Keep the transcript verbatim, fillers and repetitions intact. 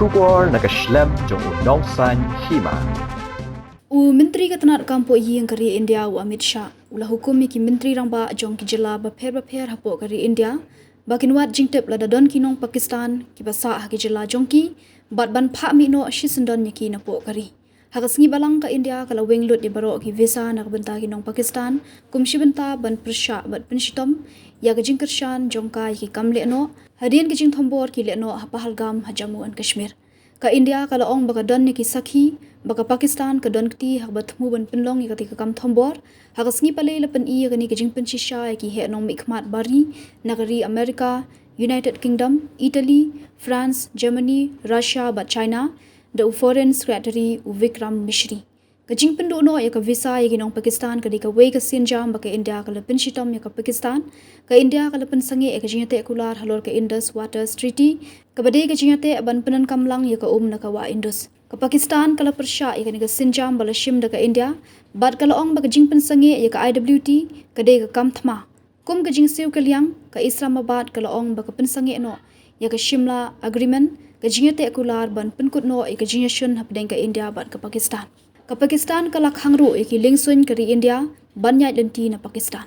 Khubor na ka shlem jong u Nongsaiñ Hima. U Myntri ka tnad kam poh ïing ka ri India u Amit Shah u la hukum ïa ki Myntri Rangbah jong ki jylla bapher bapher hapoh ka ri India ba kin wad jingtip lada don ki nong Pakistan kiba sah ha ki jylla jong ki bad ban phah mih noh shisyndon ïa ki napoh ka ri. Ha ka sngi Balang ka India ka la weng lut ïa baroh ki visa na ka bynta ki nong Pakistan kum shi bynta ban pyrshah bad pynshitom ïa ka jingkyrshan jong ka ïa ki kam lehnoh hadien ka jingthombor ki lehnoh ha Pahalgam ha Jammu and Kashmir. Ka India ka la ong ba ka don ïa ki sakhi ba ka Pakistan ka don kti ha kaba thmu ban pynlong ïa katei ka kam thombor. Ha ka sngi Palei la pyni ïa kane ka jingpynshisha ïa ki heh nongmihkhmat bari na ka ri America, United Kingdom, Italy, France, Germany, Russia bad China da u Foreign Secretary u Vikram Misri. Ka jingpynduh noh ïa ka visa ïa ki nong Pakistan ka dei kawei ka sienjam ba ka India ka la pynshitom ïa ka Pakistan. Ka India ka la pynsangeh ïa ka jingïateh kular halor ka Indus Waters Treaty kaba dei ka jingïateh ban pyndonkam lang ïa ka um na ka wah Indus. Ka Pakistan ka la pyrshah ïa kane ka sienjam ba la shim da ka India bad ka la ong ba ka jingpynsangeh ïa ka I W T ka dei ka kam thma. Kum ka jingsiew kylliang, ka Islamabad ka la ong ba ka pynsangeh noh ïa ka Shimla Agreement, ka jingïateh kular ban pynkut noh ïa ka jingïashun hapdeng ka India bad ka Pakistan. Ka Pakistan ka la khang ruh ïa ki liengsuiñ ka ri India ban ïaid lynti na Pakistan.